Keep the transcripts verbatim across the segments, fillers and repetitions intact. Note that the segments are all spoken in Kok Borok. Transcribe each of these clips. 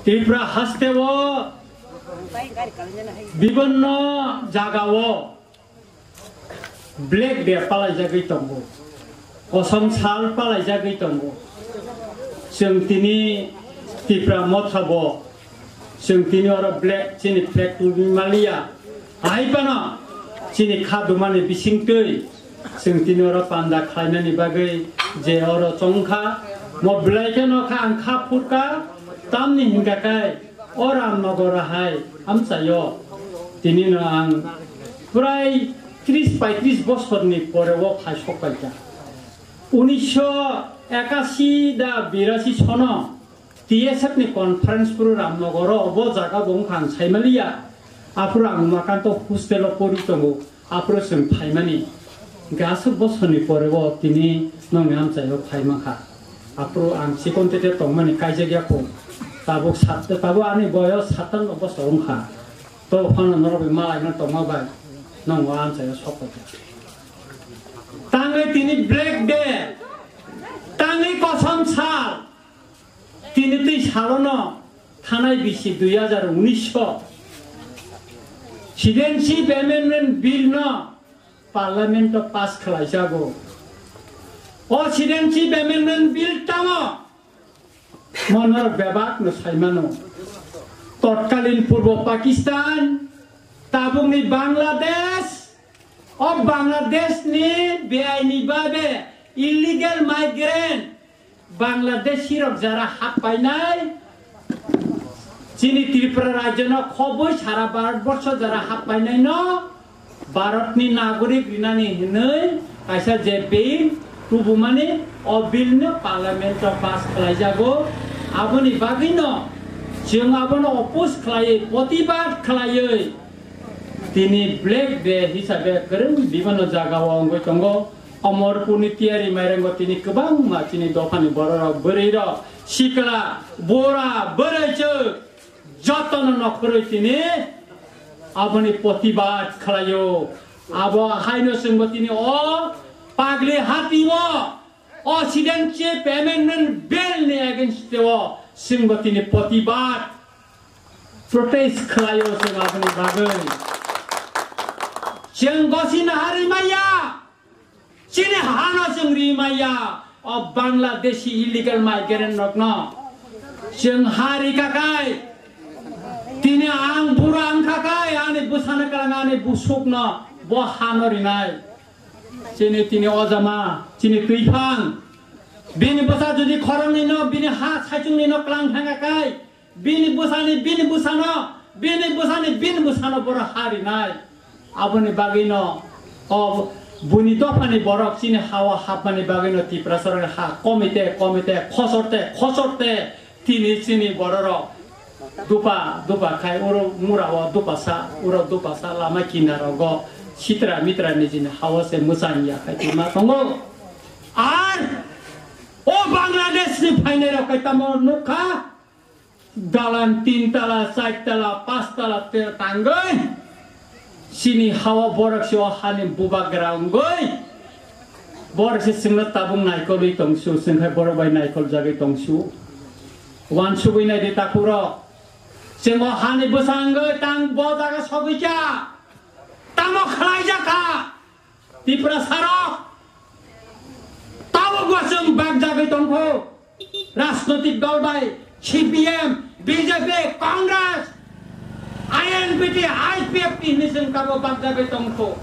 Tripura hasteo bibinno jagao Black Day palaijagwi tongo, kosom sal palaijagwi tongo. Chwng tini Tipra Motha bo, chwng tini oro black chini flag tubui maliya. Hai phano chini kha dumani bisingtwi chwng tini oro panda khlainani bagwi je oro chongkha, mo belai kheno kha ang kha phurkha, tamni hinkha khe o Ramnagar hai amchaio tini no ang prai tris paitris bosorni pore o phai sok paikha. Unisho ekasi da birasi sono T S F ni conference phuru Ramnagar o obo jaga bo wngkha ang saimaliya. Aphuru ang Umakanto hostel o pori tongo, aphuru chwng phaimani. Hwnkhe aswk bosorni pore o tini nongni amchaio phaimankha. Aphuru ang chikon tete tongmani kaijak ya kho. Tabuk sat-, tabuk ani boyos satanno bosor wngkha. To phano norok bai malaina tongma bai nongo amchaio sok paikha. Tangwi tini Black Day, tangwi kosom sal, tini twi salono thanai bisi dui hajar unis o Citizenship Amendment Bill no Parliament o pass khlaijago. O Citizenship Amendment Bill tamo Mo norok bebak no saimano. Totkalin Purbo Pakistan, tabukni Bangladesh, o Bangladesh ni beaini babe illegal migrant, Bangladeshi rok jara happainai, chini Tripura rajyo no khoboi sara Bharat borsho jara happainai no, Bharatni nagorik rinani hinwi kaisa je bill tubumani, o bill no parliament o pass khlaijago. Aboni bagwi no chwng abono oppose khlaiwi, protibad khlaiwi tini Black Day hisabe kwrwng bibano jaga o wngwi tongo. Omorpurni tiyari mairango tini kwbangma chini dophani bororok, bwrwirok, sikla, bura, bwrwichwk, jotono nokhorwi tini aboni protibad khlaio. Abo haino chwngbo tini o pagli hati o, o Citizenship Amendment Bill ni against o chwngbo tini protibad, protest khlaio chwng aboni bagwi. Chwng gosina hari maya. Chini hano chwng ri maya, o Bangladeshi illegal migrant rokno. Chwng ha ri kakai, tini ang bura wng kakai, ani bwsano kwlang, ani busukno bo hano rinai. Chini tini ojama, chini twiphang. Bini bwsa jodi khoroknwi no, bini ha saichungni no kwlang thang kakai. Bini bwsani, bini bwsano, bini bwsani, bini bwsano borok ha rinai. Aboni bagwino o buini dophani borok chini ha-o hapmani bagwino Tiprasarokni ha komite, komite, khosorte, khosorte tini chini bororok dupa, dupa khai uro mura o dupasa, uro dupasa lama kinarogo sitra mitra nijini ha-o se mwchang ya khai tongma tongo. Ar o Bangladeshni phainairok khai tamo nukha, dalan tin tala, char tala, panch tala te tangwi chini ha-o borok se o hani bubagra wngwi borok se chwngno tabuk naikolwi tongsu, chwng khai borok bai naikol jagwi tongsu. Wansugwi naidi takhurok, chwng o hani bwsa wngwi tang bo jaga sogwi kha, tamo khlai jakha. Tiprasarok tabukbo chwng bakjagwi tongkho. Rajnotik dol bai C P M, B J P, Congress, I N P T, I P F T hinwi chwng tabuk bakjagwi tongkho.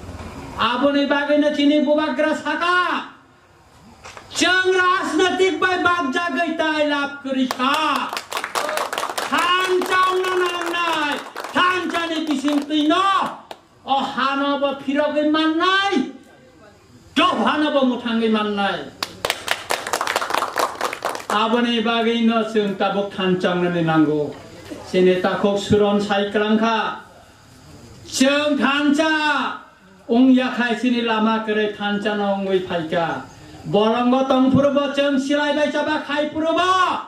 Aboni bagwino chini bubagra saka, chwng rajnotik bai bakjagwi tai lab kwrwi kha. Thansa wngna nangnai, thansani bisingtwino o hano bo phirogwi mannai, dophano bo mwthangwi mannai. Aboni bagwino chwng tabuk thansa wngnani nango. Chini takhuk suron sai kwlangkha. Chwng thansa wngya khai chini lama kwrwi thansa no wngwi phaikha. Bolongo tongphuru bo chwng silai bai chaba khai phuru bo.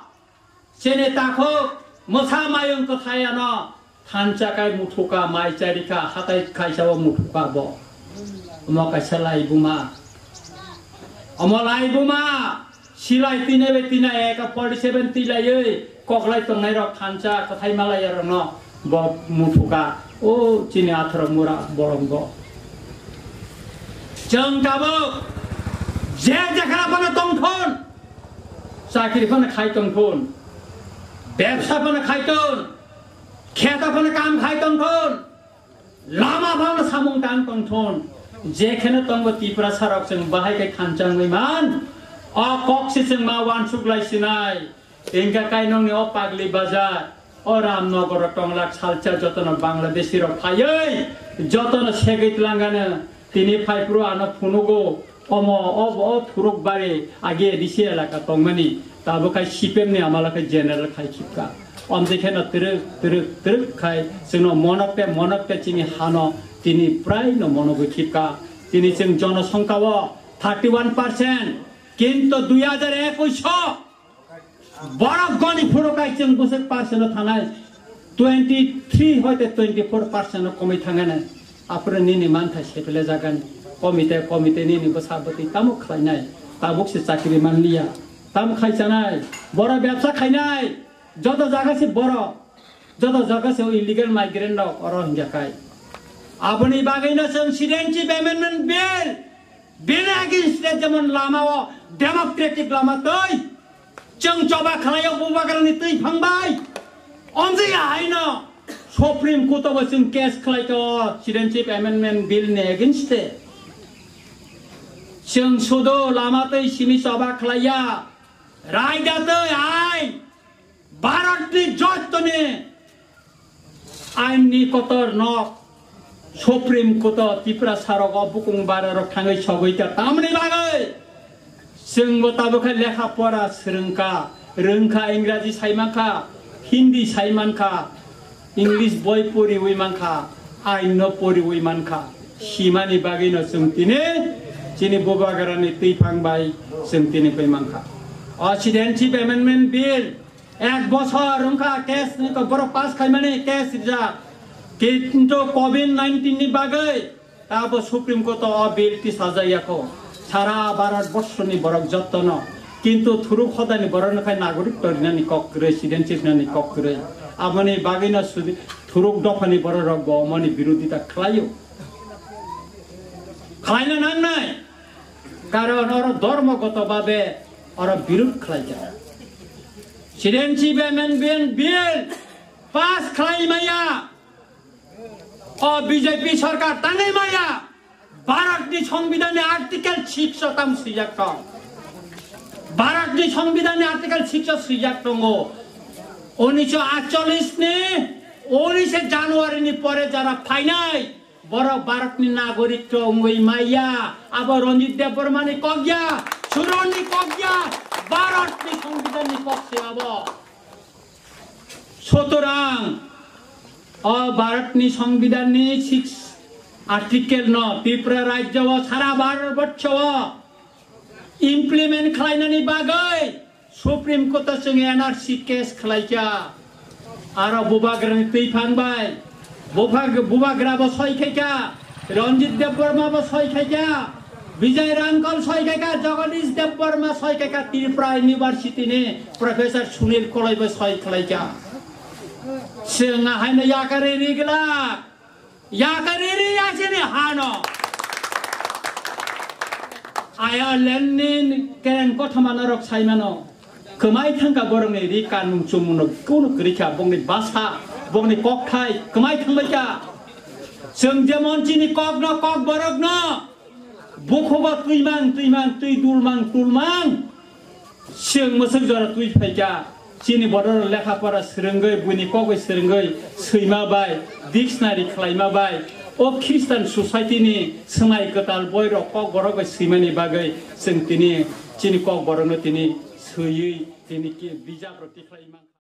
Chini takhuk mwsa mayung kwthai ano thansa kai muthuka, mai charikha, hatai kaisa o muthuka bo. Omo kaisa laibuma. Omo laibuma. Silai tinai bai tinai eka forty seven tilaiwi koklai tongnai rok thansa kwthai malai rokno bo muthuka o chini atharo mura bolongo. Chwng tabuk je jekha phano tongthun, chakri phano khai tongthun, bebsa phano khaithun, kheta phano kam khai tongthun, lama phano samung tang tongthun, jekheno tongo Tiprasa rok chwng bahai khe thansa wngwi man. O kok se chwng ma wansuk lai sinai. Engka kainongni o pagli bazar, o Ramnagar o tonglak salsa jotono Bangladeshi rok phaiwi jotono segwi tlangano tini phaiphuru ano phunugo omo o, o thuruk bari agi A D C elaka tongmani tabuk khai C P M ni amala khai general khai khipka. Omjai kheno twrwk twrwk twrwk khai chwngno monok te monok te chini hano tini prai no monogwi khipka. Tini chwng jonosongkha o thirty one percent, kinto dui hajar ekwis o borok goni phuru kai chwng bwswk percent o thanai, twenty three hoite twenty four percent o komwi thangnai. Aphuru nini manthai sepele jagani komite komite nini bwsa bwtwi tamo khlainai, tabuk se chakri manliya, tamo khai chanai, boro bebsa khainai, joto jaga se borok. Joto jaga se o illegal migrant rok oro hingya kai. Aboni bagwi no chwng Citizenship Amendment Bill, bini against le jemon lama o democratic lama twi chwng choba khlai o bubagrani twi phang bai. Omjai ahai no Supreme Court o bo chwng case khlai to Citizenship Amendment Bill ni against e. Chwng sudo lama twi simi choba khlai ya. Raida twi ai Bharatni jottoni ainni kotor nok Supreme Court o Tiprasa rok o bukung bara rok thangwi sogwi ta tamni bagwi chwngbo tabuk khe lekha pora swrwngkha, rwngkha, Ingraji saimankha, Hindi saimankha, English boi poriwi mankha, ain no poriwi mankha. Simani bagwi no chwng tini chini bubagrani twiphang bai chwng tini koi mankha. O Citizenship Amendment Bill ek bosor wngkha case ni to borok pass khaimani case rijak. Kintu covid nineteen ni bagwi tabo Supreme Court o bill tisajak yakho. Sara Bharat borsoni borok jottono. Kintu thuruk hodani borokno khai nagorik to rinani kok kwrwi, citizenship rinani kok kwrwi. Aboni bagwino sudi-, thuruk dophani bororok bo omoni birodita khlaio. Khlaina nangnai. Karon oro dhormogoto babe oro birud khlaijak. Citizenship Amendment Bill pass khlai maya. O B J P sarkar tangwi maya. Bharatni Songbidanni Article six o tam swijak tong. Bharatni Songbidanni Article six o swijak tongo. Unisho atchollish ni unishe January ni pore jara phainai, borok Bharatni nagorik wngwi maya. Abo Ranjit Debbarmani kok ya, Suronni kok ya, Bharatni Songbidanni kok se abo. Sutorang, o Bharatni Songbidanni six article no Tripura rajyo o sara Bharat borsho o implement khlainani bagwi Supreme Court o chwng N R C case khlaikha. Aro bubagrani twiphang bai Bubag-, bubagra bo soi khaikha, Ranjit Debbarma bo soi khaikha, Vijay Rankal soi khaikha, Jagadish Debbarma soi khaikha, Tripura University ni Professor Sunil Koloi bo soi khlaikha. Chwng ahaino yakarwi rigla, yakarwi ri yachini hano. Ireland ni kereng kothoma norok saimano. Kwmai thangkha borokni ri kanmung chumungno kunu kwrwi kha, bongni basa, bongni kokthai kwmai thangbai kha. Chwng jemon chini kokno kok borokno bukhugo twimang twimang twi dulmang tulmang. Chwng mwswk jora twi phaikha, chini borok lekha pora swrwngwi buini kokbai swrwngwi swima bai dictionary khlaima bai o Christian society ni swmai kwtal boirok kok borok bai swimani bagwi chwng tini chini kok borokno tini swiwi tini ki bijap rok tikhlai ma.